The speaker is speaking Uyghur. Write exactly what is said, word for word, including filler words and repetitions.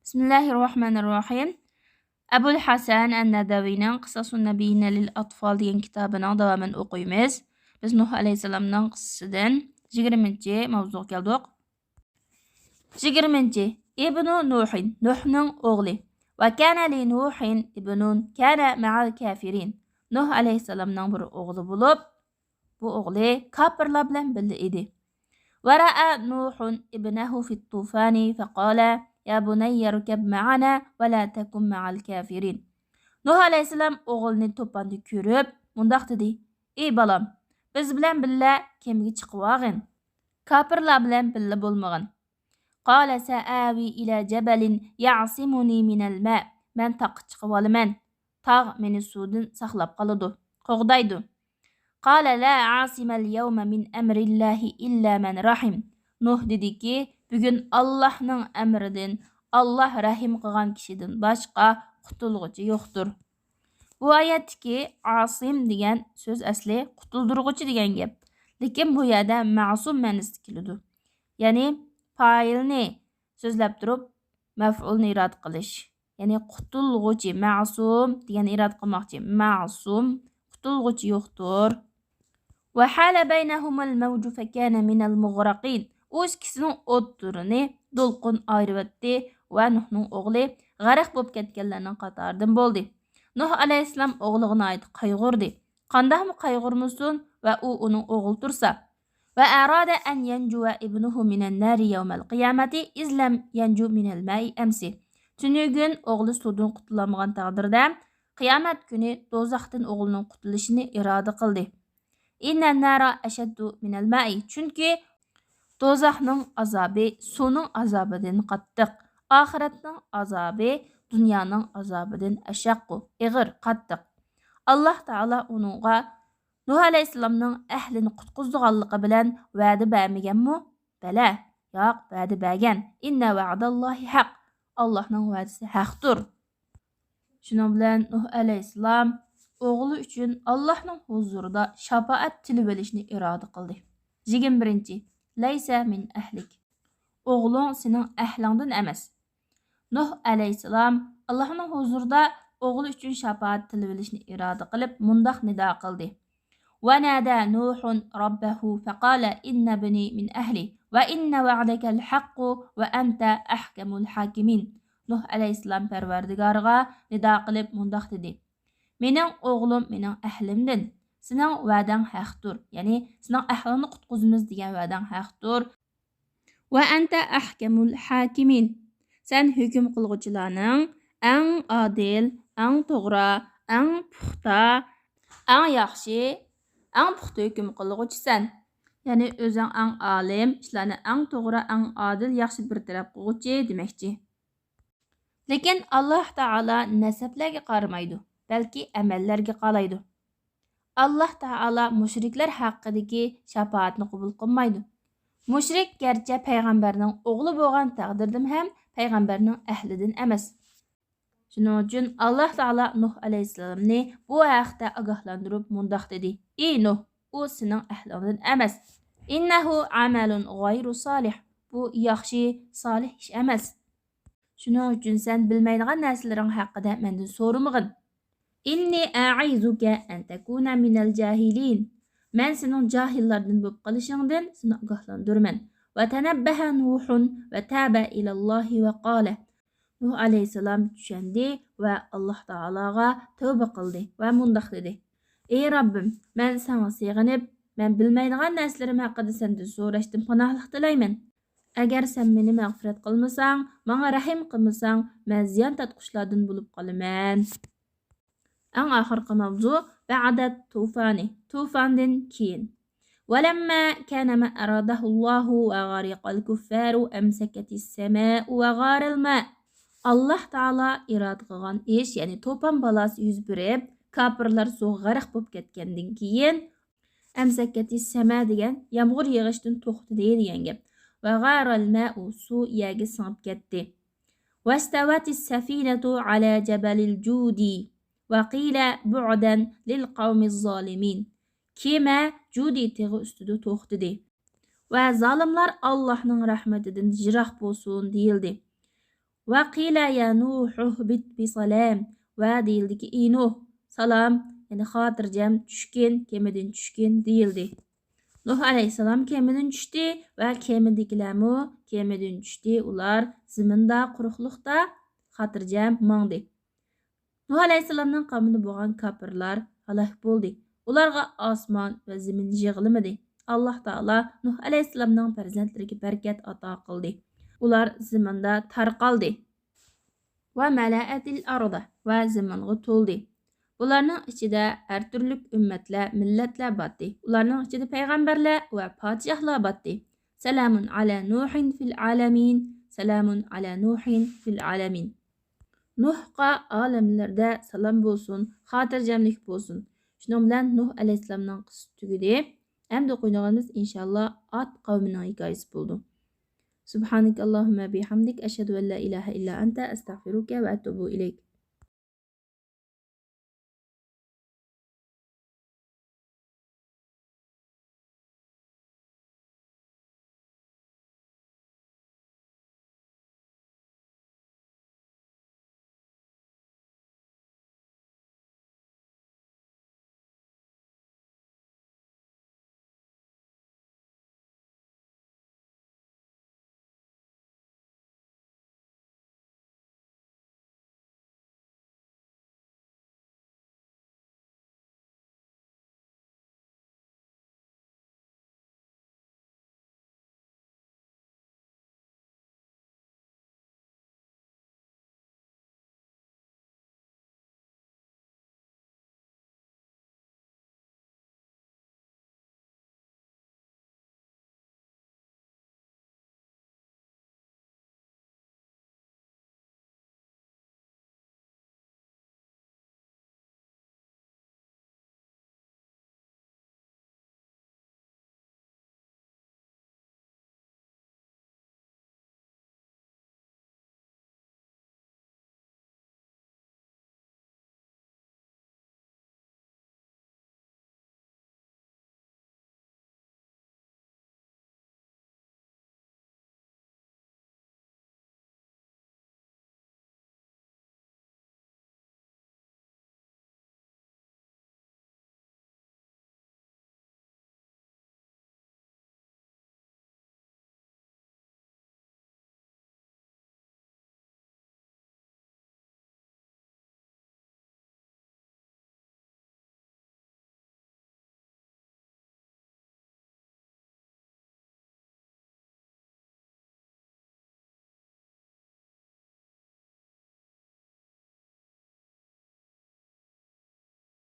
بىسمىللاھىررەھمانىررەھىم. ئەبۇل ھەسەن ئەن-نەدەۋىنىڭ قىسەسۇن نەبىييىنە لىل ئەتفال دېگەن كىتابىنىڭ داۋامىنى ئوقۇيمىز. بىز نۇھ ئەلەيھىسسالامنىڭ قىسسىسىدىن يىگىرمىنچى ماۋزۇغا كەلدۇق. يىگىرمىنچى، ئىبنۇ نۇھىن، نۇھنىڭ ئوغلى. ۋە كانە لى نۇھىن ئىبنۇن كانە مەئەل كافىرىن. نۇھ ئەلەيھىسسالامنىڭ بىر ئوغلى بولۇپ، بۇ ئوغلى كاپىرلار بىلەن بىللە ئىدى. ورأى نوح ابنه في الطوفان فقال يا بني اركب معنا ولا تكن مع الكافرين. نۇھ ئەلەيھىسسالام ئوغلىنى توپاندا كۆرۈپ، مۇنداق دېدى: «ئى بالام، بىز بىلەن بىللە كېمىگە چىقىۋالغىن. كاپىرلار بىلەن بىللە بولمىغىن.» قال سآوي إلى جبل يعصمني من الماء. مەن تاغقا چىقىۋالىمەن. تاغ مېنى سۇدىن ساقلاپ قالىدۇ، قوغدايدۇ. قال لا عاصم اليوم من أمر الله إلا من رحم. نۇھ دېدىكى، بۈگۈن ئاللاھنىڭ ئەمرىدىن، ئاللاھ رەھىم قىلغان كىشىدىن باشقا قۇتۇلغۇچى يوقتۇر. بۇ ئايەتتىكى ئاسىم دېگەن سۆز ئەسلى قۇتۇلدۇرغۇچى دېگەن گەپ. لېكىن بۇ يەردە مەسۇم مەنىسىدە كېلىدۇ. يەنى پائىلنى سۆزلەپ تۇرۇپ، مەپئۇلنى ئىرادە قىلىش. يەنى قۇتۇلغۇچى، مەسۇم دېگەننى ئىرادە قىلماقچى. مەسۇم، قۇتۇلغۇچى يوقتۇر. وحال بينهما الموج فكان من المغرقين. ئۇ ئىككىسىنىڭ ئوتتۇرىنى دولقۇن ئايرىۋەتتى ۋە نۇھنىڭ ئوغلى غەرق بولۇپ كەتكەنلەرنىڭ قاتارىدىن بولدى. نۇھ ئەلەيھىسسالام ئوغلىغا ناھايىتى قايغۇردى. قانداقمۇ قايغۇرمىسۇن ۋە ئۇ ئۇنىڭ ئوغلى تۇرسا. وأراد أن ينجو ابنه من النار يوم القيامة إذ لم ينج من الماء أمس. تۈنۈگۈن ئوغلى سۇدىن قۇتۇلالمىغان تەقدىردە، قىيامەت كۈنى دوزاختىن ئوغلىنىڭ قۇتۇلۇشىنى ئىرادە قىلدى. إن النار أشد من الماء. چۈنكى دوزاخنىڭ ئازابى سۇنىڭ ئازابىدىن قاتتىق، ئاخىرەتنىڭ ئازابى دۇنيانىڭ ئازابىدىن ئەشەققۇ، ئېغىر، قاتتىق. ئاللاھ تائالا ئۇنىڭغا نۇھ ئەلەيھىسسالامنىڭ ئەھلىنى قۇتقۇزىدىغانلىقى بىلەن ۋەدە بەرمىگەنمۇ؟ بەلە، ياق، ۋەدە بەرگەن. إن وعد الله حق. ئاللاھنىڭ ۋەدىسى ھەقتۇر. شۇنىڭ بىلەن نۇھ ئەلەيھىسسالام ئوغلى ئۈچۈن ئاللاھنىڭ ھۇزۇرىدا شاپائەت تىلىۋېلىشنى ئىرادە قىلدى. يىگىرمە بىرىنچى، ليس من أهلك. ئوغلۇڭ سېنىڭ ئەھلىڭدىن ئەمەس. نۇھ ئەلەيھىسسالام ئاللاھنىڭ ھۇزۇرىدا ئوغلى ئۈچۈن شاپائەت تىلىۋېلىشنى ئىرادە قىلىپ، مۇنداق نىدا قىلدى: ونادى نوح ربه فقال إن ابني من أهلي وإن وعدك الحق وأنت أحكم الحاكمين. نۇھ ئەلەيھىسسالام پەرۋەردىگارىغا نىدا قىلىپ مۇنداق دېدى: «مېنىڭ ئوغلۇم مېنىڭ ئەھلىمدىن، سېنىڭ ۋەدەڭ ھەقتۇر، يەنى سېنىڭ ئەھلىڭنى قۇتقۇزىمىز دېگەن ۋەدەڭ ھەقتۇر. وأنت أحكم الحاكمين. سەن ھۆكۈم قىلغۇچىلارنىڭ ئەڭ ئادىل، ئەڭ توغرا، ئەڭ پۇختا، ئەڭ ياخشى، ئەڭ پۇختا ھۆكۈم قىلغۇچىسەن.» يەنى ئۆزۈڭ ئەڭ ئالىم، ئىشلارنى ئەڭ توغرا، ئەڭ ئادىل، ياخشى بىر تەرەپ قىلغۇچى دېمەكچى. لېكىن ئاللاھ تائالا نەسەبلەرگە قارىمايدۇ، بەلكى ئەمەللەرگە قارايدۇ. ئاللاھ تائالا مۇشرىكلار ھەققىدىكى شاپائەتنى قوبۇل قىلمايدۇ. مۇشرىك گەرچە پەيغەمبەرنىڭ ئوغلى بولغان تەقدىردىمۇ ھەم پەيغەمبەرنىڭ ئەھلىدىن ئەمەس. شۇنىڭ ئۈچۈن ئاللاھ تائالا نۇھ ئەلەيھىسسالامنى بۇ ھەقتە ئاگاھلاندۇرۇپ مۇنداق دېدى: «ئى نۇھ، ئۇ سېنىڭ ئەھلىڭدىن ئەمەس. إنه عمل غير صالح. بۇ ياخشى، سالىھ ئىش ئەمەس. شۇنىڭ ئۈچۈن سەن بىلمەيدىغان نەرسىلىرىڭ ھەققىدە مەندىن سورىمىغىن.» إني أعيذك أن تكون من الجاهلين. مەن سېنىڭ جاھىللاردىن بولۇپ قېلىشىڭدىن سېنى ئاگاھلاندۇرىمەن. وتنبه نوح وتاب إلى الله وقال. نۇھ ئەلەيھىسسالام چۈشەندى ۋە ئاللاھ تائالاغا تەۋبە قىلدى ۋە مۇنداق دېدى: «ئى رەببىم، مەن ساڭا سېغىنىپ، مەن بىلمەيدىغان نەرسىلىرىم ھەققىدە سەندىن سوراشتىم، پاناھلىق تىلەيمەن. ئەگەر سەن مېنى مەغپىرەت قىلمىساڭ، ماڭا رەھىم قىلمىساڭ، مەن زىيان تارتقۇچىلاردىن بولۇپ قالىمەن.» ئەڭ ئاخىرقى ماۋزۇ، بعد الطوفان، توفاندىن كېيىن. ولما كان ما أراده الله وغرق الكفار أمسكت السماء وغار الماء. ئاللاھ تائالا ئىرادە قىلغان ئىش، يەنى توپان بالاسى يۈز بېرىپ، كاپىرلار سۇغا غەرق بولۇپ كەتكەندىن كېيىن، أمسكت السماء دېگەن يامغۇر يېغىشتىن توختىدى دېگەن گەپ. وغار الماء، سۇ يەرگە سىڭىپ كەتتى. واستوت السفينة على جبل الجودي وقيل بعدا للقوم الظالمين. كېمە جۇدى تېغى ئۈستىدە توختىدى ۋە زالىملار ئاللاھنىڭ رەھمىتىدىن يىراق بولسۇن دېيىلدى. ۋە قىلە يا نۇھۇ ھبىت بىسالام، ۋە دېيىلدىكى، ئى نۇھ، سالام، يەنى خاتىرجەم چۈشكىن، كېمىدىن چۈشكىن دېيىلدى. نۇھ ئەلەيھىسسالام كېمىدىن چۈشتى ۋە كېمىدىكىلەرمۇ كېمىدىن چۈشتى. ئۇلار زېمىندا قۇرۇقلۇقتا خاتىرجەم ماڭدى. نۇھ ئەلەيھىسسالامنىڭ قەۋمىدە بولغان كاپىرلار ھالاك بولدى. ئۇلارغا ئاسمان ۋە زېمىن يىغلىمىدى. ئاللاھ تائالا نۇھ ئەلەيھىسسالامنىڭ پەرزەنتلىرىگە بەرىكەت ئاتا قىلدى. ئۇلار زېمىندا تارقالدى. ۋە مەلەئەتىل ئارضە، ۋە زېمىنغا تولدى. بۇلارنىڭ ئىچىدە ھەر تۈرلۈك ئۈممەتلەر، مىللەتلەر باتتى. ئۇلارنىڭ ئىچىدە پەيغەمبەرلەر ۋە پادىشاھلار باتتى. سەلامۇن ئەلە نۇھىن فىل ئالەمىن، سەلامۇن ئەلە نۇھىن فىل ئالەمىن. نۇھقا ئالەملەردە سالام بولسۇن، خاتىرجەملىك بولسۇن. شۇنىڭ بىلەن نۇھ ئەلەيھىسسالامنىڭ قىسسىسى تۈگىدى. ئەمدى ئوقۇيدىغىنىمىز ئىنشاللا ئات قەۋمىنىڭ ھېكايىسى بولىدۇ. سبحانك اللهم بحمدك، أشهد أن لا إله إلا أنت، أستغفرك وأتوب إليك.